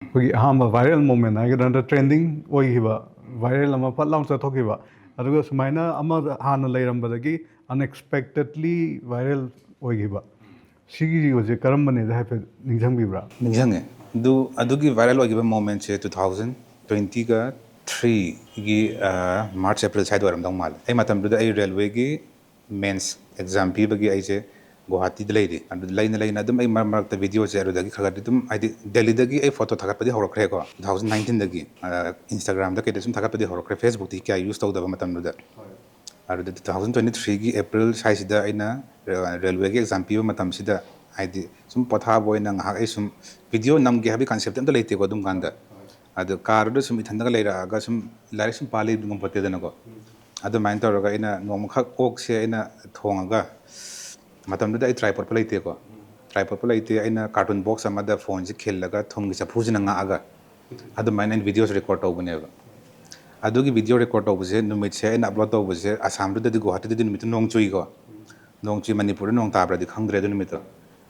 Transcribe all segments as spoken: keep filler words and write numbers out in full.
ꯑꯩꯈꯣꯏꯒꯤ ꯑꯍꯥꯟꯕ viral moment ꯍꯥꯏꯒꯗ꯭ꯔꯥ, ꯅꯠꯇ꯭ꯔ trending ꯑꯣꯏꯈꯤꯕ, viral ꯑꯃ ꯐꯠ ꯂꯥꯎꯅ ꯆꯠꯊꯣꯛꯈꯤꯕ, ꯑꯗꯨꯒ ꯁꯨꯃꯥꯏꯅ ꯑꯃ ꯍꯥꯟꯅ ꯂꯩꯔꯝꯕꯗꯒꯤ unexpectedly viral ꯑꯣꯏꯈꯤꯕ, ꯁꯤꯒꯤ ꯍꯧꯖꯤꯛ ꯀꯔꯝꯕꯅꯦꯗ ꯍꯥꯏꯐꯦꯠ ꯅꯤꯡꯁꯤꯡꯕꯤꯕ꯭ꯔꯥ? ꯅꯤꯡꯁꯤꯡꯉꯦ꯫ ꯑꯗꯨ ꯑꯗꯨꯒꯤ viral ꯑꯣꯏꯈꯤꯕ momentꯁꯦ two thousand twentyꯒ threeꯒꯤ March April ꯁ꯭ꯋꯥꯏꯗ ꯑꯣꯏꯔꯝꯗꯧ ꯃꯥꯜꯂꯦ꯫ ꯑꯩ ꯃꯇꯝꯗꯨꯗ ꯑꯩ railwayꯒꯤ mains exam ꯄꯤꯕꯒꯤ ꯑꯩꯁꯦ ꯒꯨꯋꯥꯍꯥꯇꯤꯗ ꯂꯩꯔꯤ꯫ ꯑꯗꯨ ꯂꯩꯅ ꯂꯩꯅ ꯑꯗꯨꯝ ꯑꯩ ꯃꯔꯛ ꯃꯔꯛꯇ videoꯁꯦ ꯑꯗꯨꯗꯒꯤ ꯈꯔ ꯈꯔꯗꯤ ꯑꯗꯨꯝ, ꯍꯥꯏꯗꯤ Delhiꯗꯒꯤ ꯑꯩ photo ꯊꯥꯒꯠꯄꯗꯤ ꯍꯧꯔꯛꯈ꯭ꯔꯦꯀꯣ, two thousand nineteenꯗꯒꯤ Instagramꯗ ꯀꯩꯗ ꯁꯨꯝ ꯊꯥꯒꯠꯄꯗꯤ ꯍꯧꯔꯛꯈ꯭ꯔꯦ, Facebookꯇꯤ ꯀꯌꯥ use ꯇꯧꯗꯕ ꯃꯇꯝꯗꯨꯗ꯫ ꯑꯗꯨꯗ two thousand twenty threeꯒꯤ April ꯁ꯭ꯋꯥꯏꯁꯤꯗ ꯑꯩꯅ railwayꯒꯤ exam ꯄꯤꯕ ꯃꯇꯝꯁꯤꯗ, ꯍꯥꯏꯗꯤ ꯁꯨꯝ ꯄꯣꯊꯥꯕ ꯑꯣꯏꯅ ꯉꯥꯏꯍꯥꯛ ꯑꯩ ꯁꯨꯝ video ꯅꯝꯒꯦ ꯍꯥꯏꯕꯒꯤ concept ꯑꯝꯇ ꯂꯩꯇꯦꯀꯣ ꯑꯗꯨꯝ ꯀꯥꯟꯗ꯫ ꯑꯗꯨ carꯗꯨꯗ ꯁꯨꯝ ꯏꯊꯟꯗꯒ ꯂꯩꯔꯛꯑꯒ ꯁꯨꯝ ꯂꯥꯏꯔꯤꯛ ꯁꯨꯝ ꯄꯥ ꯂꯩꯕꯗꯤ ꯉꯝꯄꯣꯠꯇꯦꯗꯅꯀꯣ꯫ ꯑꯗꯨꯃꯥꯏꯅ ꯇꯧꯔꯒ ꯑꯩꯅ ꯅꯣꯡꯃꯈꯛ ꯑꯣꯛꯁꯦ ꯑꯩꯅ ꯊꯣꯡꯉꯒ, ꯃꯇꯝꯗꯨꯗ ꯑꯩ tripodꯄꯨ ꯂꯩꯇꯦꯀꯣ, tripodꯄꯨ ꯂꯩꯇꯦ꯫ ꯑꯩꯅ carton box ꯑꯃꯗ phoneꯁꯦ ꯈꯤꯜꯂꯒ ꯊꯨꯝꯒꯤ ꯆꯐꯨꯁꯤꯅ ꯉꯥꯛꯑꯒ ꯑꯗꯨꯃꯥꯏꯅ ꯑꯩꯅ videoꯁꯦ record ꯇꯧꯕꯅꯦꯕ꯫ ꯑꯗꯨꯒꯤ video record ꯇꯧꯕꯁꯦ, ꯅꯨꯃꯤꯠꯁꯦ ꯑꯩꯅ upload ꯇꯧꯕꯁꯦ, ꯑꯁꯥꯝꯗꯨꯗꯗꯤ, ꯒꯨꯋꯥꯍꯥꯇꯤꯗꯗꯤ ꯅꯨꯃꯤꯠꯇꯨ ꯅꯣꯡ ꯆꯨꯏꯀꯣ꯫ ꯅꯣꯡ ꯆꯨꯏ, ꯃꯅꯤꯄꯨꯔꯗ ꯅꯣꯡ ꯇꯥꯕ꯭ꯔꯗꯤ ꯈꯪꯗ꯭ꯔꯦ ꯑꯗꯨ ꯅꯨꯃꯤꯠꯇꯣ꯫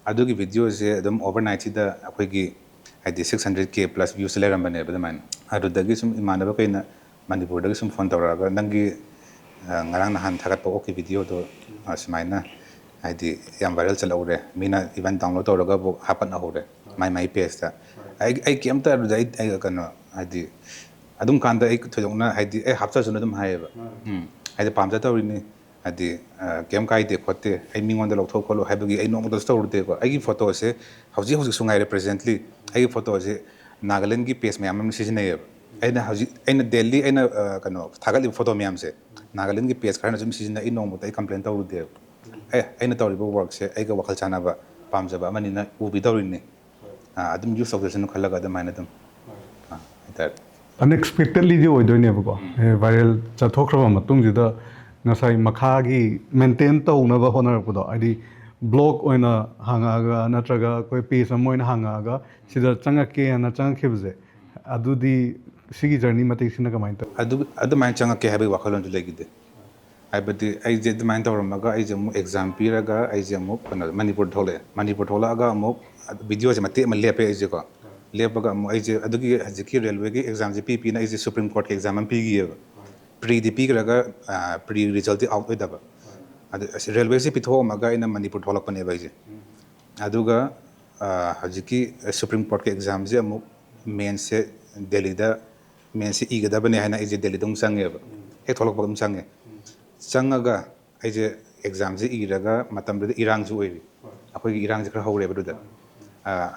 ꯑꯗꯨꯒꯤ videoꯁꯦ ꯑꯗꯨꯝ overnightꯁꯤꯗ ꯑꯩꯈꯣꯏꯒꯤ, ꯍꯥꯏꯗꯤ six hundred K plus viewꯁꯦ ꯂꯩꯔꯝꯕꯅꯦꯕ ꯑꯗꯨꯃꯥꯏꯅ꯫ ꯑꯗꯨꯗꯒꯤ ꯁꯨꯝ ꯏꯃꯥꯟꯅꯕ ꯀꯩꯅ ꯃꯅꯤꯄꯨꯔꯗꯒꯤ ꯁꯨꯝ phone ꯇꯧꯔꯛꯑꯒ, "ꯅꯪꯒꯤ, ꯑ, ꯉꯔꯥꯡ ꯅꯍꯥꯟ ꯊꯥꯒꯠꯄ ꯑꯣꯛꯀꯤ videoꯗꯣ, ꯑ, ꯁꯨꯃꯥꯏꯅ ꯍꯥꯏꯗꯤ ꯌꯥꯝ viral ꯆꯠꯍꯧꯔꯦ, ꯃꯤꯅ even download ꯇꯧꯔꯒꯕꯨ ꯍꯥꯞꯀꯠꯅꯍꯧꯔꯦ ꯃꯥꯏ ꯃꯥꯏ pageꯇ"꯫ ꯑꯩ, ꯑꯩ ꯀꯩꯝꯇ ꯑꯗꯨꯗ ꯑꯩ, ꯑꯩ ꯀꯩꯅꯣ, ꯍꯥꯏꯗꯤ ꯑꯗꯨꯝ ꯀꯥꯟꯗ ꯑꯩ ꯊꯣꯏꯗꯣꯛꯅ, ꯍꯥꯏꯗꯤ ꯑꯩ ꯍꯥꯞꯆꯁꯅꯨ ꯑꯗꯨꯝ ꯍꯥꯏꯌꯦꯕ꯫ ꯎꯝ, ꯍꯥꯏꯗꯤ ꯄꯥꯝꯖ ꯇꯧꯔꯤꯅꯤ, ꯍꯥꯏꯗꯤ, ꯑ, ꯀꯩꯝ ꯀꯥꯏꯗꯦ ꯈꯣꯠꯇꯦ, ꯑꯩ ꯃꯤꯉꯣꯟꯗ ꯂꯧꯊꯣꯛ ꯈꯣꯠꯂꯣ ꯍꯥꯏꯕꯒꯤ ꯑꯩ ꯅꯣꯡꯃꯇꯁꯨ ꯇꯧꯔꯨꯗꯦꯀꯣ꯫ ꯑꯩꯒꯤ photoꯁꯦ ꯍꯧꯖꯤꯛ ꯍꯧꯖꯤꯛꯁꯨ ꯉꯥꯏꯔꯦ, presently ꯑꯩꯒꯤ photoꯁꯦ ꯅꯥꯒꯥꯂꯦꯟꯒꯤ page ꯃꯌꯥꯝ ꯑꯃ ꯁꯤꯖꯤꯟꯅꯩꯌꯦꯕ꯫ ꯑꯩꯅ ꯍꯧꯖꯤꯛ, ꯑꯩꯅ daily ꯑꯩꯅ, ꯑ, ꯀꯩꯅꯣ, ꯊꯥꯒꯠꯂꯤꯕ photo ꯃꯌꯥꯝꯁꯦ ꯅꯥꯒꯥꯂꯦꯟꯒꯤ page ꯈꯔꯅ ꯁꯨꯝ ꯁꯤꯖꯤꯟꯅꯩ꯫ ꯑꯩ ꯅꯣꯡꯃꯇ ꯑꯩ complain ꯇꯧꯔꯨꯗꯦꯕ꯫ ꯑꯦ, ꯑꯩꯅ ꯇꯧꯔꯤꯕ workꯁꯦ ꯑꯩꯒ ꯋꯥꯈꯜ ꯆꯥꯟꯅꯕ, ꯄꯥꯝꯖꯕ ꯑꯃꯅꯤꯅ ꯎꯕꯤꯗꯧꯔꯤꯅꯤ꯫ ꯑ, ꯑꯗꯨꯝ use ꯇꯧꯖꯁꯅꯨ ꯈꯜꯂꯒ ꯑꯗꯨꯃꯥꯏꯅ ꯑꯗꯨꯝ, ꯑ, ꯍꯥꯏꯇꯥꯔꯦ꯫ Unexpectedlyꯗꯤ ꯑꯣꯏꯗꯣꯏꯅꯦꯕꯀꯣ꯫ ꯑꯦ, viral ꯆꯠꯊꯣꯛꯈ꯭ꯔꯕ ꯃꯇꯨꯡꯁꯤꯗ ꯉꯁꯥꯏ ꯃꯈꯥꯒꯤ maintain ꯇꯧꯅꯕ ꯍꯣꯠꯅꯔꯛꯄꯗꯣ, ꯍꯥꯏꯗꯤ blog ꯑꯣꯏꯅ ꯍꯥꯡꯉꯛꯑꯒ ꯅꯠꯇ꯭ꯔꯒ ꯑꯩꯈꯣꯏ page ꯑꯃ ꯑꯣꯏꯅ ꯍꯥꯡꯉꯛꯑꯒ ꯁꯤꯗ ꯆꯪꯉꯛꯀꯦꯅ ꯆꯪꯉꯛꯈꯤꯕꯁꯦ, ꯑꯗꯨꯗꯤ ꯁꯤꯒꯤ journey ꯃꯇꯦꯛꯁꯤꯅ ꯀꯃꯥꯏꯅ ꯇꯧꯏ? ꯑꯗꯨ, ꯑꯗꯨꯃꯥꯏꯅ ꯆꯪꯉꯛꯀꯦ ꯍꯥꯏꯕꯒꯤ ꯋꯥꯈꯜꯂꯣꯟꯁꯨ ꯂꯩꯈꯤꯗꯦ꯫ ꯍꯥꯏꯕꯗꯤ ꯑꯩꯁꯦ ꯑꯗꯨꯃꯥꯏꯅ ꯇꯧꯔꯝꯃꯒ ꯑꯩꯁꯦ ꯑꯃꯨꯛ exam ꯄꯤꯔꯒ ꯑꯩꯁꯦ ꯑꯃꯨꯛ ꯀꯩꯅꯣ, ꯃꯅꯤꯄꯨꯔ ꯊꯣꯛꯂꯛꯑꯦ꯫ ꯃꯅꯤꯄꯨꯔ ꯊꯣꯛꯂꯛꯑꯒ ꯑꯃꯨꯛ videoꯁꯦ ꯃꯇꯦꯛ ꯑꯃ ꯂꯦꯞꯄꯦ ꯑꯩꯁꯦꯀꯣ꯫ ꯂꯦꯞꯄꯒ ꯑꯃꯨꯛ ꯑꯩꯁꯦ ꯑꯗꯨꯒꯤ ꯍꯧꯖꯤꯛꯀꯤ ꯔꯦꯜꯋꯦꯒꯤ ꯑꯦꯛꯖꯥꯝꯁꯦ ꯄꯤ ꯄꯤꯅ ꯑꯩꯁꯦ ꯁꯨꯄ꯭ꯔꯤꯝ ꯀꯣꯔꯠꯀꯤ ꯑꯦꯛꯖꯥꯝ ꯑꯃ ꯄꯤꯈꯤꯑꯕ꯫ ꯄ꯭ꯔꯤꯗꯤ ꯄꯤꯈ꯭ꯔꯒ ꯄ꯭ꯔꯤ ꯔꯤꯖꯜꯇꯤ ꯑꯥꯎꯠ ꯑꯣꯏꯗꯕ꯫ ꯑꯗꯨ ꯔꯦꯜꯋꯦꯁꯤ ꯄꯤꯊꯣꯛꯑꯝꯃꯒ ꯑꯩꯅ ꯃꯅꯤꯄꯨꯔ ꯊꯣꯛꯂꯛꯄꯅꯦꯕ ꯑꯩꯁꯦ꯫ ꯑꯗꯨꯒ ꯍꯧꯖꯤꯛꯀꯤ ꯁꯨꯄ꯭ꯔꯤꯝ ꯀꯣꯔꯠꯀꯤ ꯑꯦꯛꯖꯥꯝꯁꯦ ꯑꯃꯨꯛ ꯃꯦꯟꯁꯁꯦ ꯗꯦꯜꯂꯤꯗ ꯃꯦꯟꯁꯁꯦ ꯏꯒꯗꯕꯅꯦ ꯍꯥꯏꯅ ꯑꯩꯁꯦ ꯗꯦꯜꯂꯤꯗ ꯑꯃꯨꯛ ꯆꯪꯉꯦꯕ꯫ ꯍꯦꯛ ꯊꯣꯛꯂꯛꯄꯒ ꯑꯗꯨꯝ ꯆꯪꯉꯦ꯫ ꯆꯪꯉꯒ ꯑꯩꯁꯦ ꯑꯦꯛꯖꯥꯝꯁꯦ ꯏꯔꯒ ꯃꯇꯝꯗꯨꯗ ꯏꯔꯥꯡꯁꯨ ꯑꯣꯏꯔꯤ꯫ ꯑꯩꯈꯣꯏꯒꯤ ꯏꯔꯥꯡꯁꯦ ꯈꯔ ꯍꯧꯔꯦꯕ ꯑꯗꯨꯗ꯫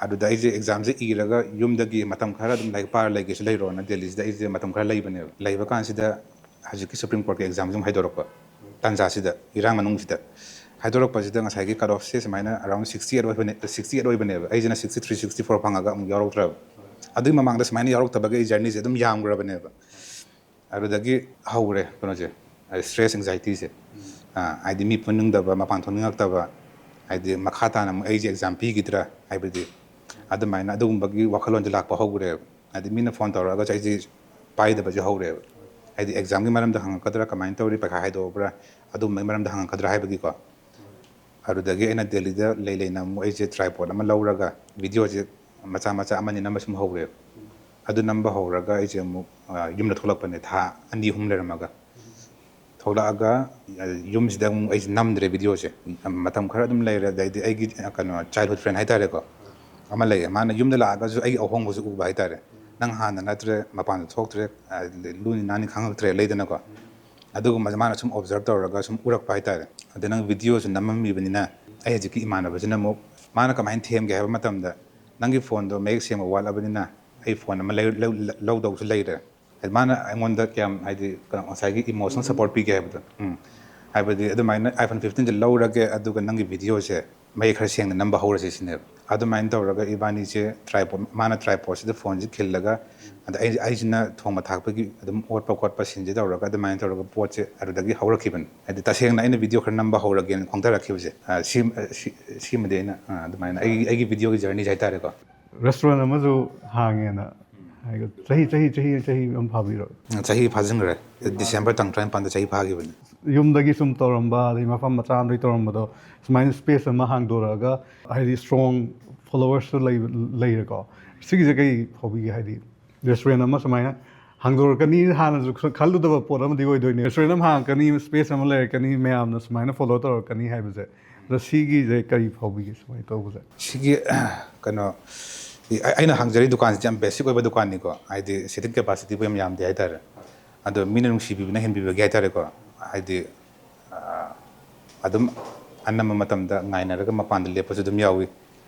ꯑꯗꯨꯗ ꯑꯩꯁꯦ ꯑꯦꯛꯖꯥꯝꯁꯦ ꯏꯔꯒ ꯌꯨꯝꯗꯒꯤ ꯃꯇꯝ ꯈꯔ ꯑꯗꯨꯝ ꯂꯥꯏꯔꯤꯛ ꯄꯥꯔ ꯂꯩꯒꯦꯁꯨ ꯂꯩꯔꯣꯅ ꯗꯦꯜꯂꯤꯁꯤꯗ ꯑꯩꯁꯦ ꯃꯇꯝ ꯈꯔ ꯂꯩꯕꯅꯦꯕ꯫ ꯂꯩꯕ ꯀꯥꯟꯁꯤꯗ ꯍꯧꯖꯤꯛꯀꯤ ꯁꯨꯄ꯭ꯔꯤꯝ ꯀꯣꯔꯠꯀꯤ ꯑꯦꯛꯖꯥꯝꯁꯦ ꯑꯃꯨꯛ ꯍꯥꯏꯗꯣꯔꯛꯄ ꯇꯥꯟꯖꯥꯁꯤꯗ, ꯏꯔꯥꯡ ꯃꯅꯨꯡꯁꯤꯗ ꯍꯥꯏꯗꯣꯔꯛꯄꯁꯤꯗ ꯉꯁꯥꯏꯒꯤ ꯀꯠ ꯑꯣꯐꯁꯦ ꯁꯨꯃꯥꯏꯅ ꯑꯔꯥꯎꯟ ꯁꯤꯛꯁꯇꯤ ꯑꯩꯠ ꯑꯣꯏꯕꯅꯦ, ꯁꯤꯛꯁꯇꯤ ꯑꯩꯠ ꯑꯣꯏꯕꯅꯦꯕ꯫ ꯑꯩꯁꯤꯅ ꯁꯤꯛꯁꯇꯤ ꯊ꯭ꯔꯤ, ꯁꯤꯛꯁꯇꯤ ꯐꯣꯔ ꯐꯪꯉꯒ ꯑꯃꯨꯛ ꯌꯥꯎꯔꯛꯇ꯭ꯔꯕ꯫ ꯑꯗꯨꯒꯤ ꯃꯃꯥꯡꯗ ꯁꯨꯃꯥꯏꯅ ꯌꯥꯎꯔꯛꯇꯕꯒꯤ ꯑꯩ ꯖꯔꯅꯤꯁꯦ ꯑꯗꯨꯝ ꯌꯥꯝꯈ꯭ꯔꯕꯅꯦꯕ꯫ ꯑꯗꯨꯗꯒꯤ ꯍꯧꯔꯦ ꯀꯩꯅꯣꯁꯦ, ꯁ꯭ꯇ꯭ꯔꯦꯁ ꯑꯦꯡꯖꯥꯏꯇꯤꯁꯦ꯫ ꯍꯥꯏꯗꯤ ꯃꯤ ꯄꯨꯟꯅꯤꯡꯗꯕ, ꯃꯄꯥꯟ ꯊꯣꯛꯅꯤꯡꯉꯛꯇꯕ, ꯍꯥꯏꯗꯤ ꯃꯈꯥ ꯇꯥꯅ ꯑꯃꯨꯛ ꯑꯩꯁꯦ ꯑꯦꯛꯖꯥꯝ ꯄꯤꯈꯤꯗ꯭ꯔꯥ ꯍꯥꯏꯕꯗꯤ, ꯑꯗꯨꯃꯥꯏꯅ ꯑꯗꯨꯒꯨꯝꯕꯒꯤ ꯋꯥꯈꯜꯂꯣꯟꯁꯦ ꯂꯥꯛꯄ ꯍꯧꯈ꯭ꯔꯦꯕ꯫ ꯍꯥꯏꯗꯤ ꯃꯤꯅ ꯐꯣꯟ ꯇꯧꯔꯛꯑꯒꯁꯨ ꯑꯩꯁꯦ ꯄꯥꯏꯗꯕꯁꯦ ꯍꯧꯔꯦꯕ꯫ ꯍꯥꯏꯗꯤ ꯑꯦꯛꯖꯥꯝꯒꯤ ꯃꯔꯝꯗ ꯍꯪꯉꯛꯀꯗ꯭ꯔꯥ, ꯀꯃꯥꯏꯅ ꯇꯧꯔꯤ, ꯄꯩꯈꯥ ꯍꯥꯏꯗꯣꯛꯑꯕ꯭ꯔꯥ, ꯑꯗꯨꯒꯨꯝꯕꯒꯤ ꯃꯔꯝꯗ ꯍꯪꯉꯛꯀꯗ꯭ꯔꯥ ꯍꯥꯏꯕꯒꯤꯀꯣ꯫ ꯑꯗꯨꯗꯒꯤ ꯑꯩꯅ ꯗꯦꯜꯂꯤꯗ ꯂꯩ ꯂꯩꯅ ꯑꯃꯨꯛ ꯑꯩꯁꯦ ꯇ꯭ꯔꯥꯏꯄꯣꯠ ꯑꯃ ꯂꯧꯔꯒ ꯚꯤꯗꯤꯑꯣꯁꯦ ꯃꯆꯥ ꯃꯆꯥ ꯑꯃꯅꯤ ꯅꯝꯕ ꯁꯨꯝ ꯍꯧꯔꯦꯕ꯫ ꯑꯗꯨ ꯅꯝꯕ ꯍꯧꯔꯒ ꯑꯩꯁꯦ ꯑꯃꯨꯛ ꯌꯨꯝꯗ ꯊꯣꯛꯂꯛꯄꯅꯦ, ꯊꯥ ꯑꯅꯤ ꯑꯍꯨꯝ ꯂꯩꯔꯝꯃꯒ꯫ ꯊꯣꯛꯂꯛꯑꯒ ꯌꯨꯝꯁꯤꯗ ꯑꯃꯨꯛ ꯑꯩꯁꯦ ꯅꯝꯗ꯭ꯔꯦ ꯚꯤꯗꯤꯑꯣꯁꯦ꯫ ꯃꯇꯝ ꯈꯔ ꯑꯗꯨꯝ ꯂꯩꯔꯦ꯫ ꯑꯗꯩꯗꯤ ꯑꯩꯒꯤ ꯀꯩꯅꯣ ꯆꯥꯏꯜꯍꯨꯗ ꯐ꯭ꯔꯦꯟ ꯍꯥꯏꯇꯥꯔꯦꯀꯣ, ꯑꯃ ꯂꯩꯌꯦ꯫ ꯃꯥꯅ ꯌꯨꯝꯗ ꯂꯥꯛꯑꯒꯁꯨ ꯑꯩꯒꯤ ꯑꯍꯣꯡꯕꯁꯨ ꯎꯕ ꯍꯥꯏꯇꯥꯔꯦ꯫ "ꯅꯪ ꯍꯥꯟꯅ ꯅꯠꯇ꯭ꯔꯦ, ꯃꯄꯥꯟꯁꯨ ꯊꯣꯛꯇ꯭ꯔꯦ, ꯂꯨꯅꯤ ꯅꯥꯅꯤ ꯈꯪꯉꯛꯇ꯭ꯔꯦ" ꯂꯩꯗꯅꯀꯣ꯫ ꯑꯗꯨꯒꯨꯝꯕꯁꯦ ꯃꯥꯅ ꯁꯨꯝ ꯑꯣꯕꯖꯔꯕ ꯇꯧꯔꯒ ꯁꯨꯝ ꯎꯔꯛꯄ ꯍꯥꯏꯇꯥꯔꯦ꯫ ꯑꯗ ꯅꯪ ꯚꯤꯗꯤꯑꯣꯁꯨ ꯅꯝꯃꯝꯃꯤꯕꯅꯤꯅ, ꯑꯩ ꯍꯧꯖꯤꯛꯀꯤ ꯏꯃꯥꯟꯅꯕꯁꯤꯅ ꯑꯃꯨꯛ ꯃꯥꯅ ꯀꯃꯥꯏꯅ ꯊꯦꯝꯒꯦ ꯍꯥꯏꯕ ꯃꯇꯝꯗ, "ꯅꯪꯒꯤ ꯐꯣꯟꯗꯣ ꯃꯌꯦꯛ ꯁꯦꯡꯕ ꯋꯥꯠꯂꯕꯅꯤꯅ ꯑꯩ ꯐꯣꯟ ꯑꯃ ꯂꯩ-, ꯂꯧ-, ꯂꯧꯗꯧꯁꯨ ꯂꯩꯔꯦ"꯫ ꯍꯥꯏꯗꯤ ꯃꯥꯅ ꯑꯩꯉꯣꯟꯗ ꯀꯌꯥꯝ, ꯍꯥꯏꯗꯤ, ꯀꯩꯅꯣ, ꯉꯁꯥꯏꯒꯤ ꯏꯃꯣꯁꯅꯦꯜ ꯁꯄꯣꯔꯠ ꯄꯤꯒꯦ ꯍꯥꯏꯕꯗꯣ꯫ ꯎꯝ꯫ ꯍꯥꯏꯕꯗꯤ ꯑꯗꯨꯃꯥꯏꯅ iPhone fifteen ꯁꯦ ꯂꯧꯔꯒꯦ, ꯑꯗꯨꯒ ꯅꯪꯒꯤ ꯚꯤꯗꯤꯑꯣꯁꯦ ꯃꯌꯦꯛ ꯈꯔ ꯁꯦꯡꯅ ꯅꯝꯕ ꯍꯧꯔꯁꯤ ꯁꯤꯅꯦꯕ꯫ ꯑꯗꯨꯃꯥꯏꯅ ꯇꯧꯔꯒ ꯏꯕꯥꯅꯤꯁꯦ ꯇ꯭ꯔꯥꯏꯄꯣꯠ, ꯃꯥꯅ ꯇ꯭ꯔꯥꯏꯄꯣꯠꯁꯤꯗ ꯐꯣꯟꯁꯦ ꯈꯤꯜꯂꯒ, ꯑꯗ ꯑꯩ, ꯑꯩꯁꯤꯅ ꯊꯣꯡꯕ ꯊꯥꯛꯄꯒꯤ ꯑꯗꯨꯝ ꯑꯣꯠꯄ ꯈꯣꯠꯄ ꯁꯤꯟꯁꯦ ꯇꯧꯔꯒ ꯑꯗꯨꯃꯥꯏꯅ ꯇꯧꯔꯒ ꯄꯣꯠꯁꯦ ꯑꯗꯨꯗꯒꯤ ꯍꯧꯔꯛꯈꯤꯕꯅꯤ꯫ ꯍꯥꯏꯗꯤ ꯇꯁꯦꯡꯅ ꯑꯩꯅ ꯚꯤꯗꯤꯑꯣ ꯈꯔ ꯅꯝꯕ ꯍꯧꯔꯒꯦꯅ ꯈꯣꯡꯊꯔꯛꯈꯤꯕꯁꯦ, ꯑ, ꯁꯤ-, ꯑ, ꯁꯤ-, ꯁꯤꯃꯗꯤ ꯑꯩꯅ, ꯑ, ꯑꯗꯨꯃꯥꯏꯅ ꯑꯩꯒꯤ, ꯑꯩꯒꯤ ꯚꯤꯗꯤꯑꯣꯒꯤ ꯖꯔꯅꯤꯁꯦ ꯍꯥꯏꯇꯥꯔꯦꯀꯣ꯫ ꯔꯦꯁꯇꯨꯔꯦꯟ ꯑꯃꯁꯨ ꯍꯥꯡꯉꯦꯅ ꯍꯥꯏꯒ-, ꯆꯍꯤ, ꯆꯍꯤ, ꯆꯍꯤ, ꯆꯍꯤ ꯑꯃ ꯐꯥꯕꯤꯔꯣ? ꯆꯍꯤ ꯐꯥꯖꯤꯟꯈ꯭ꯔꯦ꯫ ꯗꯤꯁꯦꯝꯕꯔ ꯇꯥꯡ ꯇꯔꯥꯅꯤꯄꯥꯟꯗ ꯆꯍꯤ ꯐꯥꯈꯤꯕꯅꯤ꯫ ꯌꯨꯝꯗꯒꯤ ꯁꯨꯝ ꯇꯧꯔꯝꯕ, ꯑꯗꯩ ꯃꯐꯝ ꯃꯆꯥ ꯑꯃꯗꯒꯤ ꯇꯧꯔꯝꯕꯗꯣ, ꯁꯨꯃꯥꯏꯅ ꯁ꯭ꯄꯦꯁ ꯑꯃ ꯍꯥꯡꯗꯣꯔꯛꯑꯒ, ꯍꯥꯏꯗꯤ ꯁ꯭ꯇ꯭ꯔꯣꯡ ꯐꯣꯂꯣꯋꯔꯁꯁꯨ ꯂꯩ-, ꯂꯩꯔꯦꯀꯣ꯫ ꯁꯤꯒꯤꯁꯦ ꯀꯩ ꯐꯥꯎꯕꯤꯒꯦ? ꯍꯥꯏꯗꯤ ꯔꯦꯁꯇꯨꯔꯦꯟ ꯑꯃ ꯁꯨꯃꯥꯏꯅ ꯍꯥꯡꯗꯣꯔꯛꯀꯅꯤ, ꯍꯥꯟꯅꯁꯨ ꯈꯜꯂꯨꯗꯕ ꯄꯣꯠ ꯑꯃꯗꯤ ꯑꯣꯏꯗꯣꯏꯅꯦ꯫ ꯔꯦꯁꯇꯨꯔꯦꯟ ꯑꯃ ꯍꯥꯡꯉꯛꯀꯅꯤ, ꯁ꯭ꯄꯦꯁ ꯑꯃ ꯂꯩꯔꯛꯀꯅꯤ, ꯃꯌꯥꯝꯅ ꯁꯨꯃꯥꯏꯅ ꯐꯣꯂꯣ ꯇꯧꯔꯛꯀꯅꯤ ꯍꯥꯏꯕꯁꯦ꯫ ꯑꯗꯣ ꯁꯤꯒꯤꯁꯦ ꯀꯔꯤ ꯐꯥꯎꯕꯤꯒꯦ ꯁꯨꯃꯥꯏꯅ ꯇꯧꯕꯁꯦ? ꯁꯤꯒꯤ ꯀꯩꯅꯣ ꯑꯩ- ꯑꯩꯅ ꯍꯥꯡꯖꯔꯤ ꯗꯨꯀꯥꯟꯁꯤꯗꯤ ꯌꯥꯝ ꯕꯦꯁꯤꯛ ꯑꯣꯏꯕ ꯗꯨꯀꯥꯟꯅꯤꯀꯣ꯫ ꯍꯥꯏꯗꯤ ꯁꯤꯇꯤꯡ ꯀꯦꯄꯥꯁꯤꯇꯤꯕꯨ ꯌꯥꯝ ꯌꯥꯝꯗꯦ ꯍꯥꯏꯇꯥꯔꯦ꯫ ꯑꯗꯣ ꯃꯤꯅ ꯅꯨꯡꯁꯤꯕꯤꯕꯅ ꯍꯦꯟꯕꯤꯕꯒꯤ ꯍꯥꯏꯇꯥꯔꯦꯀꯣ꯫ ꯍꯥꯏꯗꯤ ꯑꯗꯨꯝ ꯑꯅꯝꯕ ꯃꯇꯝꯗ ꯉꯥꯏꯅꯔꯒ ꯃꯄꯥꯟꯗ ꯂꯦꯞꯄꯁꯨ ꯑꯗꯨꯝ ꯌꯥꯎꯏ꯫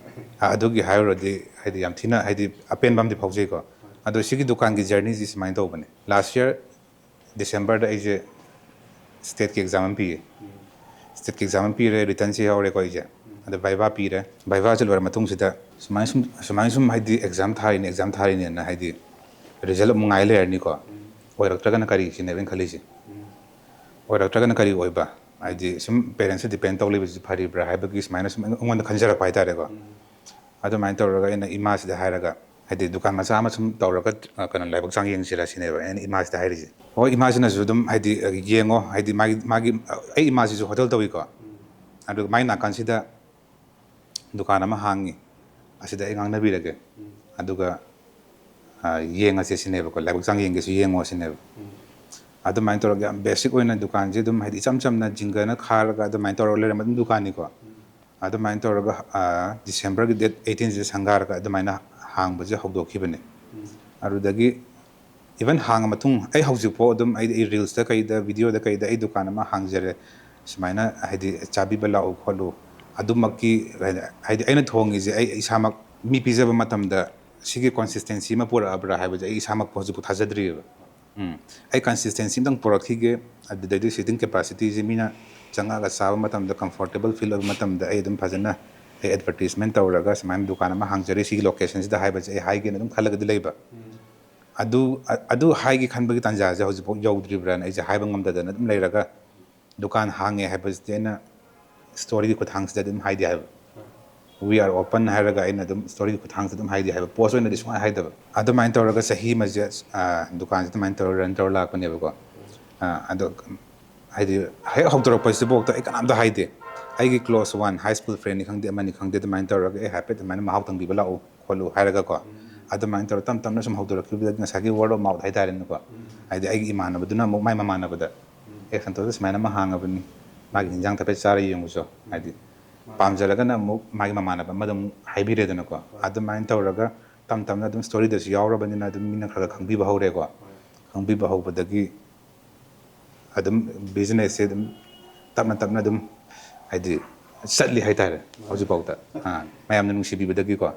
ꯑꯗꯨꯒꯤ ꯍꯥꯏꯔꯨꯔꯗꯤ ꯍꯥꯏꯗꯤ ꯌꯥꯝ ꯊꯤꯅ ꯍꯥꯏꯗꯤ ꯑꯄꯦꯟꯕ ꯑꯃꯗꯤ ꯐꯥꯎꯖꯩꯀꯣ꯫ ꯑꯗꯣ ꯁꯤꯒꯤ ꯗꯨꯀꯥꯟꯒꯤ ꯖꯔꯅꯤꯁꯤ ꯁꯨꯃꯥꯏꯅ ꯇꯧꯕꯅꯦ꯫ ꯂꯥꯁ ꯌꯔ ꯗꯤꯁꯦꯝꯕꯔꯗ ꯑꯩꯁꯦ ꯁ꯭ꯇꯦꯠꯀꯤ ꯑꯦꯛꯖꯥꯝ ꯑꯃ ꯄꯤꯌꯦ꯫ ꯁ꯭ꯇꯦꯠꯀꯤ ꯑꯦꯛꯖꯥꯝ ꯑꯃ ꯄꯤꯔꯦ, ꯔꯤꯇꯟꯁꯦ ꯌꯥꯎꯔꯦꯀꯣ ꯑꯩꯁꯦ꯫ ꯑꯗ ꯚꯥꯏꯚꯥ ꯄꯤꯔꯦ꯫ ꯚꯥꯏꯚꯥꯁꯦ ꯂꯣꯏꯔ ꯃꯇꯨꯡꯁꯤꯗ ꯁꯨꯃꯥꯏꯅ ꯁꯨꯝ ꯁꯨꯃꯥꯏꯅ ꯁꯨꯝ ꯍꯥꯏꯗꯤ ꯑꯦꯛꯖꯥꯝ ꯊꯥꯔꯤꯅꯦ, ꯑꯦꯛꯖꯥꯝ ꯊꯥꯔꯤꯅꯦꯅ ꯍꯥꯏꯗꯤ ꯔꯤꯖꯜ ꯑꯃꯨꯛ ꯉꯥꯏ ꯂꯩꯔꯅꯤꯀꯣ꯫ ꯑꯣꯏꯔꯛꯇ꯭ꯔꯒꯅ ꯀꯔꯤ ꯁꯤꯅꯦꯕ ꯑꯩꯅ ꯈꯜꯂꯤꯁꯦ꯫ ꯑꯣꯏꯔꯛꯇ꯭ꯔꯒꯅ ꯀꯔꯤ ꯑꯣꯏꯕ? ꯍꯥꯏꯗꯤ ꯁꯨꯝ ꯄꯦꯔꯦꯟꯁꯁꯦ ꯗꯤꯄꯦꯟ ꯇꯧ ꯂꯩꯕꯁꯤ ꯐꯔꯤꯕ꯭ꯔꯥ ꯍꯥꯏꯕꯒꯤ ꯁꯨꯃꯥꯏꯅ ꯁꯨꯝ ꯑꯩꯉꯣꯟꯗ ꯈꯟꯖꯔꯛꯄ ꯍꯥꯏꯇꯥꯔꯦꯀꯣ꯫ ꯑꯗꯨꯃꯥꯏꯅ ꯇꯧꯔꯒ ꯑꯩꯅ ꯏꯃꯥꯁꯤꯗ ꯍꯥꯏꯔꯒ, ꯍꯥꯏꯗꯤ ꯗꯨꯀꯥꯟ ꯃꯆꯥ ꯑꯃ ꯁꯨꯝ ꯇꯧꯔꯒ ꯑ, ꯀꯩꯅꯣ ꯂꯥꯏꯕꯛ ꯆꯥꯡ ꯌꯦꯡꯁꯤꯔ ꯁꯤꯅꯦꯕ ꯑꯩꯅ ꯏꯃꯥꯁꯤꯗ ꯍꯥꯏꯔꯤꯁꯦ꯫ ꯍꯣꯏ, ꯏꯃꯥꯁꯤꯅꯁꯨ ꯑꯗꯨꯝ ꯍꯥꯏꯗꯤ ꯑ, ꯌꯦꯡꯉꯣ, ꯍꯥꯏꯗꯤ ꯃꯥꯒꯤ ꯃꯥꯒꯤ ꯑꯩ ꯏꯃꯥꯁꯤꯁꯨ ꯍꯣꯇꯦꯜ ꯇꯧꯏꯀꯣ꯫ ꯑꯗꯨꯒ ꯃꯥꯏ ꯅꯥꯀꯟꯁꯤꯗ ꯗꯨꯀꯥꯟ ꯑꯃ ꯍꯥꯡꯉꯤ, ꯑꯁꯤꯗ ꯑꯩ ꯉꯥꯡꯅꯕꯤꯔꯒꯦ꯫ ꯑꯗꯨꯒ ꯑ, ꯌꯦꯡꯉꯁꯦ ꯁꯤꯅꯦꯕꯀꯣ, ꯂꯥꯏꯕꯛ ꯆꯥꯡ ꯌꯦꯡꯒꯦꯁꯨ ꯌꯦꯡꯉꯣ ꯁꯤꯅꯦꯕ꯫ ꯑꯗꯨꯃꯥꯏꯅ ꯇꯧꯔꯒ ꯌꯥꯝ ꯕꯦꯁꯤꯛ ꯑꯣꯏꯅ ꯗꯨꯀꯥꯟꯁꯦ ꯑꯗꯨꯝ ꯍꯥꯏꯗꯤ ꯏꯆꯝ ꯆꯝꯅ ꯖꯤꯡꯒꯅ ꯈꯥꯔꯒ ꯑꯗꯨꯃꯥꯏꯅ ꯇꯧꯔꯒ ꯂꯩꯔꯝꯕ ꯑꯗꯨꯝ ꯗꯨꯀꯥꯟꯅꯤꯀꯣ꯫ ꯑꯗꯨꯃꯥꯏꯅ ꯇꯧꯔꯒ ꯑ, ꯗꯤꯁꯦꯝꯕꯔꯒꯤ ꯗꯦꯠ ꯑꯩꯠꯇꯤꯟꯁꯤꯗ ꯁꯪꯒꯥꯔꯒ ꯑꯗꯨꯃꯥꯏꯅ ꯍꯥꯡꯕꯁꯦ ꯍꯧꯗꯣꯛꯈꯤꯕꯅꯦ꯫ ꯑꯗꯨꯗꯒꯤ ꯏꯚꯟ ꯍꯥꯡꯉ ꯃꯇꯨꯡ ꯑꯩ ꯍꯧꯖꯤꯛꯐꯥꯎ ꯑꯗꯨꯝ ꯑꯩ ꯑꯩ ꯔꯤꯜꯁꯇ ꯀꯩꯗ ꯚꯤꯗꯤꯑꯣꯗ ꯀꯩꯗ ꯑꯩ ꯗꯨꯀꯥꯟ ꯑꯃ ꯍꯥꯡꯖꯔꯦ, ꯁꯨꯃꯥꯏꯅ ꯍꯥꯏꯗꯤ ꯆꯥꯕꯤꯕ ꯂꯥꯛꯎ ꯈꯣꯠꯂꯨ ꯑꯗꯨꯃꯛꯀꯤ ꯍꯥꯏꯗꯤ ꯑꯩꯅ ꯊꯣꯡꯉꯤꯁꯦ ꯑꯩ ꯏꯁꯥꯃꯛ ꯃꯤ ꯄꯤꯖꯕ ꯃꯇꯝꯗ ꯁꯤꯒꯤ ꯀꯣꯟꯁꯤꯁꯇꯦꯟꯁꯤ ꯑꯃ ꯄꯨꯔꯛꯑꯕ꯭ꯔꯥ ꯍꯥꯏꯕꯁꯦ ꯑꯩ ꯏꯁꯥꯃꯛꯄꯨ ꯍꯧꯖꯤꯛꯐꯥꯎ ꯊꯥꯖꯗ꯭ꯔꯤꯑꯕ꯫ ꯎꯝ꯫ ꯑꯩ ꯀꯟꯁꯤꯁꯇꯦꯟꯁꯤ ꯑꯝꯇꯪ ꯄꯨꯔꯛꯈꯤꯒꯦ, ꯑꯗꯨꯗꯩꯗꯤ ꯁꯤꯇꯤꯡ ꯀꯦꯄꯥꯁꯤꯇꯤꯁꯦ ꯃꯤꯅ ꯆꯪꯉꯛꯑꯒ ꯆꯥꯕ ꯃꯇꯝꯗ ꯀꯝꯐꯣꯔꯇꯦꯕꯜ ꯐꯤꯜ ꯑꯣꯏꯕ ꯃꯇꯝꯗ ꯑꯩ ꯑꯗꯨꯝ ꯐꯖꯅ ꯑꯩ ꯑꯦꯗꯚꯔꯇꯤꯁꯃꯦꯟ ꯇꯧꯔꯒ ꯁꯨꯃꯥꯏꯅ ꯗꯨꯀꯥꯟ ꯑꯃ ꯍꯥꯡꯖꯔꯤ ꯁꯤꯒꯤ ꯂꯣꯀꯦꯁꯟꯁꯤꯗ ꯍꯥꯏꯕꯁꯦ ꯑꯩ ꯍꯥꯏꯒꯦꯅ ꯑꯗꯨꯝ ꯈꯜꯂꯒꯗꯤ ꯂꯩꯕ꯫ ꯑꯗꯨ ꯑ- ꯑꯗꯨ ꯍꯥꯏꯒꯦ ꯈꯟꯕꯒꯤ ꯇꯥꯟꯖꯥꯁꯦ ꯍꯧꯖꯤꯛꯐꯥꯎ ꯌꯧꯗ꯭ꯔꯤꯕ꯭ꯔꯥꯅ ꯑꯩꯁꯦ ꯍꯥꯏꯕ ꯉꯝꯗꯗꯅ ꯑꯗꯨꯝ ꯂꯩꯔꯒ ꯗꯨꯀꯥꯟ ꯍꯥꯡꯉꯦ ꯍꯥꯏꯕꯁꯤꯗꯤ ꯑꯩꯅ ꯁ꯭ꯇꯣꯔꯤꯒꯤ ꯈꯨꯠꯊꯥꯡꯁꯤꯗ ꯑꯗꯨꯝ ꯍꯥꯏꯗꯤ ꯍꯥꯏꯕ꯫ We are open ꯍꯥꯏꯔꯒ ꯑꯩꯅ ꯑꯗꯨꯝ ꯁ꯭ꯇꯣꯔꯤꯒꯤ ꯈꯨꯠꯊꯥꯡꯁꯤꯗ ꯑꯗꯨꯝ ꯍꯥꯏꯗꯤ ꯍꯥꯏꯕ, ꯄꯣꯁ ꯑꯣꯏꯅꯗꯤ ꯁꯨꯡꯍꯥꯏ ꯍꯥꯏꯗꯕ꯫ ꯑꯗꯨꯃꯥꯏꯅ ꯇꯧꯔꯒ ꯆꯍꯤ ꯑꯃꯁꯦ ꯑ, ꯗꯨꯀꯥꯟꯁꯦ ꯑꯗꯨꯃꯥꯏꯅ ꯇꯧꯔ ꯔꯟ ꯇꯧꯔ ꯂꯥꯛꯄꯅꯦꯕꯀꯣ꯫ ꯑ, ꯑꯗꯣ ꯍꯥꯏꯗꯤ ꯍꯦꯛ ꯍꯧꯗꯣꯔꯛꯄꯁꯤꯐꯥꯎꯗ ꯑꯩ ꯀꯅꯥꯝꯇ ꯍꯥꯏꯗꯦ꯫ ꯑꯩꯒꯤ ꯀ꯭ꯂꯣꯁ ꯋꯥꯟ ꯍꯥꯏ ꯁ꯭ꯀꯨꯜ ꯐ꯭ꯔꯦꯟꯅꯤ ꯈꯪꯗꯦ ꯑꯃꯅꯤ ꯈꯪꯗꯦ ꯑꯗꯨꯃꯥꯏꯅ ꯇꯧꯔꯒ ꯑꯦ ꯍꯥꯏꯐꯦꯠ ꯑꯗꯨꯃꯥꯏꯅ ꯃꯍꯥꯎ ꯇꯪꯕꯤꯕ ꯂꯥꯛꯎ ꯈꯣꯠꯂꯨ ꯍꯥꯏꯔꯒꯀꯣ꯫ ꯑꯗꯨꯃꯥꯏꯅ ꯇꯧꯔ ꯇꯞ ꯇꯞꯅ ꯁꯨꯝ ꯍꯧꯗꯣꯔꯛꯈꯤꯕꯗꯒꯤ ꯉꯁꯥꯏꯒꯤ word of mouth ꯍꯥꯏꯇꯥꯔꯦꯅꯦꯀꯣ, ꯍꯥꯏꯗꯤ ꯑꯩꯒꯤ ꯏꯃꯥꯟꯅꯕꯗꯨꯅ ꯑꯃꯨꯛ ꯃꯥꯏ ꯃꯃꯥꯟꯅꯕꯗ, "ꯑꯦ, ꯁꯟꯇꯣꯁꯇ ꯁꯨꯃꯥꯏꯅ ꯑꯃ ꯍꯥꯡꯉꯕꯅꯤ, ꯃꯥꯒꯤ ꯍꯤꯟꯖꯥꯡ ꯍꯥꯏꯐꯦꯠ ꯆꯥꯔ ꯌꯦꯡꯉꯨꯆꯣ", ꯍꯥꯏꯗꯤ ꯄꯥꯝꯖꯔꯒꯅ ꯑꯃꯨꯛ ꯃꯥꯒꯤ ꯃꯃꯥꯟꯅꯕ ꯑꯃꯗ ꯑꯃꯨꯛ ꯍꯥꯏꯕꯤꯔꯦꯗꯅꯀꯣ꯫ ꯑꯗꯨꯃꯥꯏꯅ ꯇꯧꯔꯒ ꯇꯞ ꯇꯞꯅ ꯑꯗꯨꯝ storyꯗꯁꯨ ꯌꯥꯎꯔꯕꯅꯤꯅ ꯑꯗꯨꯝ ꯃꯤꯅ ꯈꯔ ꯈꯔ ꯈꯪꯕꯤꯕ ꯍꯧꯔꯦꯀꯣ꯫ ꯈꯪꯕꯤꯕ ꯍꯧꯕꯗꯒꯤ ꯑꯗꯨꯝ businessꯁꯦ ꯑꯗꯨꯝ ꯇꯞꯅ ꯇꯞꯅ ꯑꯗꯨꯝ, ꯍꯥꯏꯗꯤ, ꯆꯠꯂꯤ ꯍꯥꯏꯇꯥꯔꯦ ꯍꯧꯖꯤꯛꯐꯥꯎꯗ꯫ ꯑꯥ, ꯃꯌꯥꯝꯅ ꯅꯨꯡꯁꯤꯕꯤꯕꯗꯒꯤꯀꯣ꯫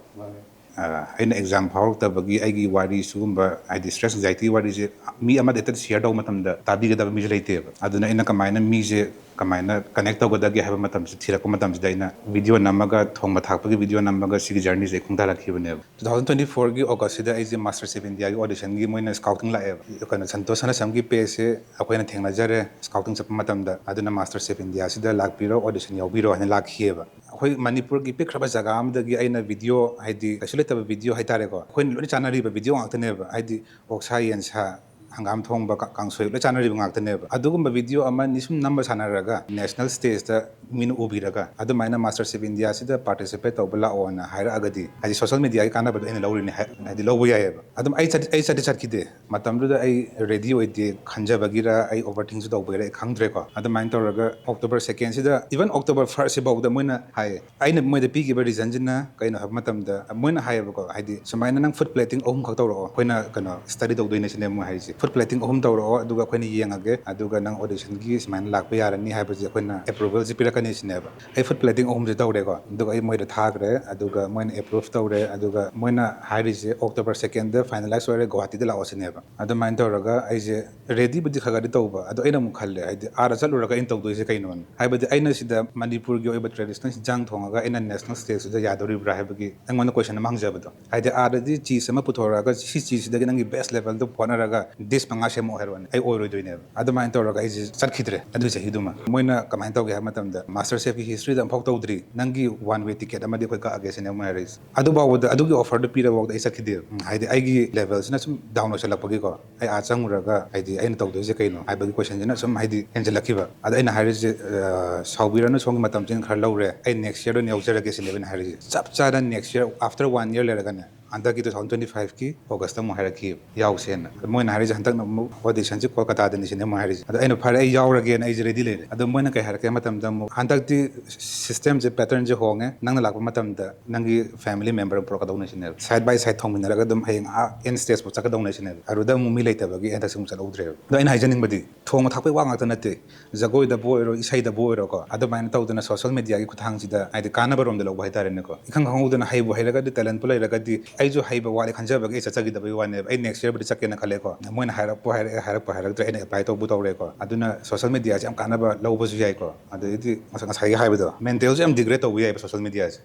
ꯑꯥ, ꯑꯩꯅ exam ꯐꯥꯎꯔꯛꯇꯕꯒꯤ ꯑꯩꯒꯤ ꯋꯥꯔꯤ, ꯁꯤꯒꯨꯝꯕ, ꯍꯥꯏꯗꯤ, stress anxiety ꯋꯥꯔꯤꯁꯦ ꯃꯤ ꯑꯃꯗ ꯍꯦꯛꯇ share ꯇꯧꯕ ꯃꯇꯝꯗ ꯇꯥꯕꯤꯒꯗꯕ ꯃꯤꯁꯨ ꯂꯩꯇꯦꯕ꯫ ꯑꯗꯨꯅ ꯑꯩꯅ ꯀꯃꯥꯏꯅ ꯃꯤꯁꯦ ꯀꯃꯥꯏꯅ connect ꯇꯧꯒꯗꯒꯦ ꯍꯥꯏꯕ ꯃꯇꯝꯁꯤ ꯊꯤꯔꯛꯄ ꯃꯇꯝꯁꯤꯗ ꯑꯩꯅ video ꯅꯝꯃꯒ, ꯊꯣꯡꯕ ꯊꯥꯛꯄꯒꯤ video ꯅꯝꯃꯒ ꯁꯤꯒꯤ journeyꯁꯦ ꯑꯩ ꯈꯣꯡꯗꯥꯔꯛꯈꯤꯕꯅꯦꯕ꯫ Two thousand twenty fourꯒꯤ Augustꯁꯤꯗ ꯑꯩꯁꯦ Master Chef Indiaꯒꯤ auditionꯒꯤ ꯃꯣꯏꯅ scouting ꯂꯥꯛꯑꯦꯕ꯫ ꯀꯩꯅꯣ, ꯁꯟꯇꯣꯁ ꯁꯅꯥꯁꯝꯒꯤ pageꯁꯦ ꯑꯩꯈꯣꯏꯅ ꯊꯦꯡꯅꯖꯔꯦ scouting ꯆꯠꯄ ꯃꯇꯝꯗ, ꯑꯗꯨꯅ Master Chef Indiaꯁꯤꯗ ꯂꯥꯛꯄꯤꯔꯣ, audition ꯌꯥꯎꯕꯤꯔꯣ ꯍꯥꯏꯅ ꯂꯥꯛꯈꯤꯑꯕ꯫ ꯑꯩꯈꯣꯏ ꯃꯅꯤꯄꯨꯔꯒꯤ ꯄꯤꯛꯈ꯭ꯔꯕ ꯖꯒꯥ ꯑꯃꯗꯒꯤ ꯑꯩꯅ video, ꯍꯥꯏꯗꯤ ꯀꯩꯁꯨ ꯂꯩꯇꯕ video ꯍꯥꯏꯇꯥꯔꯦꯀꯣ, ꯑꯩꯈꯣꯏꯅ ꯂꯣꯏꯅ ꯆꯥꯅꯔꯤꯕ video ꯉꯥꯛꯇꯅꯦꯕ, ꯍꯥꯏꯗꯤ ꯑꯣꯛꯁꯥ, ꯌꯦꯟꯁꯥ, ꯍꯪꯒꯥꯝ ꯊꯣꯡꯕ, ꯀ-, ꯀꯥꯡꯁꯣꯏ ꯂꯣꯏ ꯆꯥꯅꯔꯤꯕ ꯉꯥꯛꯇꯅꯦꯕ꯫ ꯑꯗꯨꯒꯨꯝꯕ video ꯑꯃ ꯑꯅꯤ ꯁꯨꯝ ꯅꯝꯕ ꯁꯥꯟꯅꯔꯒ national stageꯇ ꯃꯤꯅ ꯎꯕꯤꯔꯒ ꯑꯗꯨꯃꯥꯏꯅ Master Chef Indiaꯁꯤꯗ participate ꯇꯧꯕ ꯂꯥꯛꯑꯣꯅ ꯍꯥꯏꯔꯛꯑꯒꯗꯤ, ꯍꯥꯏꯗꯤ social mediaꯒꯤ ꯀꯥꯟꯅꯕꯗꯣ ꯑꯩꯅ ꯂꯧꯔꯤꯅꯦ ꯍꯥꯏ-, ꯍꯥꯏꯗꯤ ꯂꯧꯕ ꯌꯥꯏꯑꯕ꯫ ꯑꯗꯨꯝ ꯑꯩ ꯆꯠ-, ꯑꯩ ꯆꯠꯇꯤ ꯆꯠꯈꯤꯗꯦ꯫ ꯃꯇꯝꯗꯨꯗ ꯑꯩ ready ꯑꯣꯏꯗꯦ ꯈꯟꯖꯕꯒꯤꯔ, ꯑꯩ overthinkꯁꯨ ꯇꯧꯕꯒꯤꯔ ꯑꯩ ꯈꯪꯗ꯭ꯔꯦꯀꯣ꯫ ꯑꯗꯨꯃꯥꯏꯅ ꯇꯧꯔꯒ October secondꯁꯤꯗ, even October firstꯁꯤꯐꯥꯎꯗ ꯃꯣꯏꯅ ꯍꯥꯏꯌꯦ꯫ ꯑꯩꯅ ꯃꯣꯏꯗ ꯄꯤꯈꯤꯕ reasonꯁꯤꯅ ꯀꯩꯅꯣ ꯍꯥꯏꯕ ꯃꯇꯝꯗ, ꯃꯣꯏꯅ ꯍꯥꯏꯌꯦꯕꯀꯣ, ꯍꯥꯏꯗꯤ, "ꯁꯨꯃꯥꯏꯅ ꯅꯪ food plating ꯑꯍꯨꯝꯈꯛ ꯇꯧꯔꯛꯑꯣ, ꯑꯩꯈꯣꯏꯅ, ꯀꯩꯅꯣ, study ꯇꯧꯗꯣꯏꯅꯦ" ꯁꯤꯅꯦ ꯃꯣꯏ ꯍꯥꯏꯁꯦ꯫ "Food plating ꯑꯍꯨꯝ ꯇꯧꯔꯛꯑꯣ, ꯑꯗꯨꯒ ꯑꯩꯈꯣꯏꯅ ꯌꯦꯡꯉꯒꯦ, ꯑꯗꯨꯒ ꯅꯪ auditionꯒꯤ ꯁꯨꯃꯥꯏꯅ ꯂꯥꯛꯄ ꯌꯥꯔꯅꯤ ꯍꯥꯏꯕꯁꯦ ꯑꯩꯈꯣꯏꯅ approvalꯁꯦ ꯄꯤꯔꯛꯀꯅꯤ" ꯁꯤꯅꯦꯕ꯫ ꯑꯩ food plating ꯑꯍꯨꯝꯁꯦ ꯇꯧꯔꯦꯀꯣ, ꯑꯗꯨꯒ ꯑꯩ ꯃꯣꯏꯗ ꯊꯥꯈ꯭ꯔꯦ, ꯑꯗꯨꯒ ꯃꯣꯏꯅ approve ꯇꯧꯔꯦ, ꯑꯗꯨꯒ ꯃꯣꯏꯅ ꯍꯥꯏꯔꯤꯁꯦ October secondꯗ finalize ꯑꯣꯏꯔꯦ, ꯒꯨꯋꯥꯍꯥꯇꯤꯗ ꯂꯥꯛꯑꯣ ꯁꯤꯅꯦꯕ꯫ ꯑꯗꯨꯃꯥꯏꯅ ꯇꯧꯔꯒ ꯑꯩꯁꯦ readyꯕꯨꯗꯤ ꯈꯔ ꯈꯔꯗꯤ ꯇꯧꯕ, ꯑꯗꯣ ꯑꯩꯅ ꯑꯃꯨꯛ ꯈꯜꯂꯦ, ꯍꯥꯏꯗꯤ, ꯑꯥꯗ ꯆꯠꯂꯨꯔꯒ ꯑꯩꯅ ꯇꯧꯗꯣꯏꯁꯦ ꯀꯩꯅꯣꯅ? ꯍꯥꯏꯕꯗꯤ, ꯑꯩꯅ ꯁꯤꯗ ꯃꯅꯤꯄꯨꯔꯒꯤ ꯑꯣꯏꯕ traditional ꯏꯟꯖꯥꯡ ꯊꯣꯡꯉꯒ ꯑꯩꯅ national stageꯁꯤꯗ ꯌꯥꯗꯣꯔꯤꯕ꯭ꯔꯥ ꯍꯥꯏꯕꯒꯤ ꯑꯩꯉꯣꯟꯗ question ꯑꯃ ꯍꯪꯖꯕꯗꯣ꯫ ꯍꯥꯏꯗꯤ, ꯑꯥꯗꯗꯤ cheese ꯑꯃ ꯄꯨꯊꯣꯔꯛꯑꯒ, "ꯁꯤ cheeseꯁꯤꯗꯒꯤ ꯅꯪꯒꯤ best levelꯗꯣ ꯍꯣꯠꯅꯔꯒ dish ꯃꯉꯥ ꯁꯦꯝꯃꯛꯑꯣ" ꯍꯥꯏꯔꯛꯑꯣꯅꯦ, ꯑꯩ ꯑꯣꯏꯔꯣꯏꯗꯣꯏꯅꯦꯕ꯫ ꯑꯗꯨꯃꯥꯏꯅ ꯇꯧꯔꯒ ꯑꯩꯁꯦ ꯆꯠꯈꯤꯗ꯭ꯔꯦ ꯑꯗꯨꯒꯤ ꯆꯍꯤꯗꯨꯃ꯫ ꯃꯣꯏꯅ ꯀꯃꯥꯏꯅ ꯇꯧꯒꯦ ꯍꯥꯏꯕ ꯃꯇꯝꯗ, Master Chefꯀꯤ historyꯗ ꯑꯃꯐꯥꯎ ꯇꯧꯗ꯭ꯔꯤ, "ꯅꯪꯒꯤ one way ticket ꯑꯃꯗꯤ ꯑꯩꯈꯣꯏ ꯀꯛꯑꯒꯦ" ꯁꯤꯅꯦ ꯃꯣꯏ ꯍꯥꯏꯔꯛꯏꯁꯦ꯫ ꯑꯗꯨꯐꯥꯎꯕꯗ, ꯑꯗꯨꯒꯤ offerꯗꯣ ꯄꯤꯔꯐꯥꯎꯗ ꯑꯩ ꯆꯠꯈꯤꯗꯦꯕ꯫ ꯎꯝ, ꯍꯥꯏꯗꯤ, ꯑꯩꯒꯤ levelꯁꯤꯅ ꯁꯨꯝ down ꯑꯣꯏꯁꯜꯂꯛꯄꯒꯤꯀꯣ꯫ ꯑꯩ ꯑꯥ ꯆꯪꯉꯨꯔꯒ, ꯍꯥꯏꯗꯤ, ꯑꯩꯅ ꯇꯧꯗꯣꯏꯁꯦ ꯀꯩꯅꯣ ꯍꯥꯏꯕꯒꯤ questionꯁꯤꯅ ꯁꯨꯝ, ꯍꯥꯏꯗꯤ, ꯍꯦꯟꯖꯜꯂꯛꯈꯤꯕ꯫ ꯑꯗ ꯑꯩꯅ ꯍꯥꯏꯔꯤꯁꯦ, ꯑ, "ꯁꯥꯎꯕꯤꯔꯅꯨ, ꯁꯣꯝꯒꯤ ꯃꯇꯝꯁꯤꯅ ꯈꯔ ꯂꯧꯔꯦ, ꯑꯩ next yearꯗ ꯑꯣꯏꯅ ꯌꯥꯎꯖꯔꯒꯦ" ꯁꯤꯅꯦꯕ ꯑꯩꯅ ꯍꯥꯏꯔꯤꯁꯦ꯫ ꯆꯞ ꯆꯥꯅ next year, after one year ꯂꯩꯔꯒꯅꯦ, ꯍꯟꯗꯛꯀꯤ two thousand twenty five ꯀꯤ August ꯇ ꯑꯃꯨꯛ ꯍꯥꯏꯔꯛꯈꯤꯕ, ꯌꯥꯎꯁꯦꯅ꯫ ꯑꯗꯣ ꯃꯣꯏꯅ ꯍꯥꯏꯔꯤꯁꯦ ꯍꯟꯗꯛꯅ ꯑꯃꯨꯛ audition ꯁꯤ ꯀꯣꯜꯀꯇꯥꯗꯅꯤ ꯁꯤꯅꯦ ꯃꯣꯏ ꯍꯥꯏꯔꯤꯁꯦ꯫ ꯑꯗꯣ ꯑꯩꯅ, "ꯐꯔꯦ, ꯑꯩ ꯌꯥꯎꯔꯒꯦꯅ ꯑꯩꯁꯦ ready ꯂꯩꯔꯦ"꯫ ꯑꯗꯣ ꯃꯣꯏꯅ ꯀꯩ ꯍꯥꯏꯔꯛꯀꯦ ꯍꯥꯏ ꯃꯇꯝꯗ, ꯑꯃꯨꯛ ꯍꯟꯗꯛꯇꯤ system ꯁꯦ, pattern ꯁꯦ ꯍꯣꯡꯉꯦ, ꯅꯪꯅ ꯂꯥꯛꯄ ꯃꯇꯝꯗ ꯅꯪꯒꯤ family member ꯑꯃ ꯄꯨꯔꯛꯀꯗꯧꯅꯦ ꯁꯤꯅꯦꯕ꯫ Side by side ꯊꯣꯡꯃꯤꯟꯅꯔꯒ ꯑꯗꯨꯝ ꯍꯌꯦꯡ ꯑꯥ end stage ꯐꯥꯎ ꯆꯠꯀꯗꯧꯅꯦ ꯁꯤꯅꯦꯕ꯫ ꯑꯗꯨꯗ ꯑꯃꯨꯛ ꯃꯤ ꯂꯩꯇꯕꯒꯤ ꯍꯟꯗꯛꯁꯦ ꯑꯃꯨꯛ ꯆꯠꯍꯧꯗ꯭ꯔꯦꯕ꯫ ꯑꯗꯣ ꯑꯩꯅ ꯍꯥꯏꯖꯅꯤꯡꯕꯗꯤ, ꯊꯣꯡꯕ ꯊꯥꯛꯄꯒꯤ ꯋꯥ ꯉꯥꯛꯇ ꯅꯠꯇꯦ, ꯖꯒꯣꯏꯗꯕꯨ ꯑꯣꯏꯔꯣ, ꯏꯁꯩꯗꯕꯨ ꯑꯣꯏꯔꯣꯀꯣ, ꯑꯗꯨꯃꯥꯏꯅ ꯇꯧꯗꯅ social media ꯒꯤ ꯈꯨꯠꯊꯥꯡꯁꯤꯗ, ꯍꯥꯏꯗꯤ, ꯀꯥꯟꯅꯕ ꯔꯣꯝꯗ ꯂꯧꯕ ꯍꯥꯏꯇꯥꯔꯦꯅꯦꯀꯣ꯫ ꯏꯈꯪ ꯈꯪꯍꯧꯗꯅ ꯍꯩꯕꯨ ꯍꯩꯔꯒꯗꯤ, talent ꯄꯨ ꯂꯩꯔꯒꯗꯤ, ꯑꯩꯁꯨ ꯍꯩꯕ ꯋꯥꯠꯂꯦ ꯈꯟꯖꯕꯒꯤ ꯑꯩ ꯆꯠꯆꯈꯤꯗꯕꯒꯤ ꯋꯥꯅꯦꯕ꯫ ꯑꯩ next year ꯕꯨꯗꯤ ꯆꯠꯀꯦꯅ ꯈꯜꯂꯦꯀꯣ꯫ ꯃꯣꯏꯅ ꯍꯥꯏꯔꯛꯄ ꯍꯥꯏꯔꯛꯑꯦ, ꯍꯥꯏꯔꯛꯄ ꯍꯥꯏꯔꯛꯇ꯭ꯔꯦ, ꯑꯩꯅ apply ꯇꯧꯕ ꯇꯧꯔꯦꯀꯣ꯫ ꯑꯗꯨꯅ social media ꯁꯦ ꯌꯥꯝ ꯀꯥꯟꯅꯕ ꯂꯧꯕꯁꯨ ꯌꯥꯏꯀꯣ꯫ ꯑꯗꯩꯗꯤ ꯉꯁ-, ꯉꯁꯥꯏꯒꯤ ꯍꯥꯏꯕꯗꯣ, mental ꯁꯨ ꯌꯥꯝ degrade ꯇꯧꯕ ꯌꯥꯏꯕ social media ꯁꯦ꯫